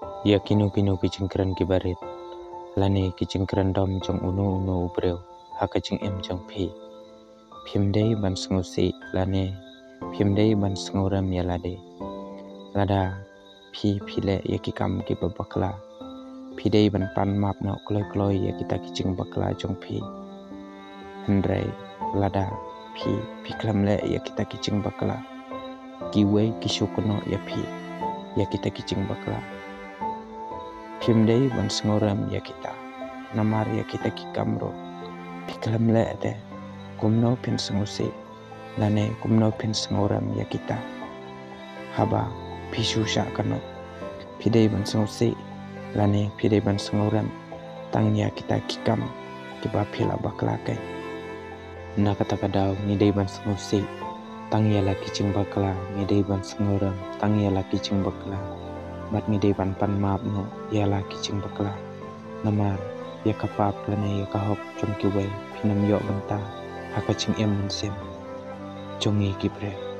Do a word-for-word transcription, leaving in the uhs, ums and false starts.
ïa kino kino ki jingkren kiba rit lane ki jingkren dom jong uno uno u briew ha ka jingim jong phi. Phim dei ban sngewsih lane phim dei ban sngewrem ïa lade. Lada phi phi leh ïa ki kam kiba bakla, phi dei ban pan map noh kloi kloi ïa kita ki jingbakla jong phi. Hynrei lada phi phi khlem leh ïa kita ki jingbakla, kiwei ki shu kynnoh ïa phi ïa kita ki jingbakla. Phim dei ban sngewrem ïa kita, namar ïa kita ki kam ruh phi khlem leh te, kumno phin sngewsih lane kumno phin sngewrem ïa kita? Haba phi shu shah kynnoh, phi dei ban sngewsih lane phi dei ban sngewrem tang ïa kita ki kam kiba phi la bakla kein. Na kata ka daw ngi dei ban sngewsih tang ïa la ki jingbakla, ngi dei ban sngewrem tang ïa la ki jingbakla, bad ngi dei ban pan map noh ïa la ki jingbakla. Namar ïa ka pap lane ïa ka hok jong kiwei phin ym ïoh bynta ha ka jingim mynsiem jong ngi ki briew.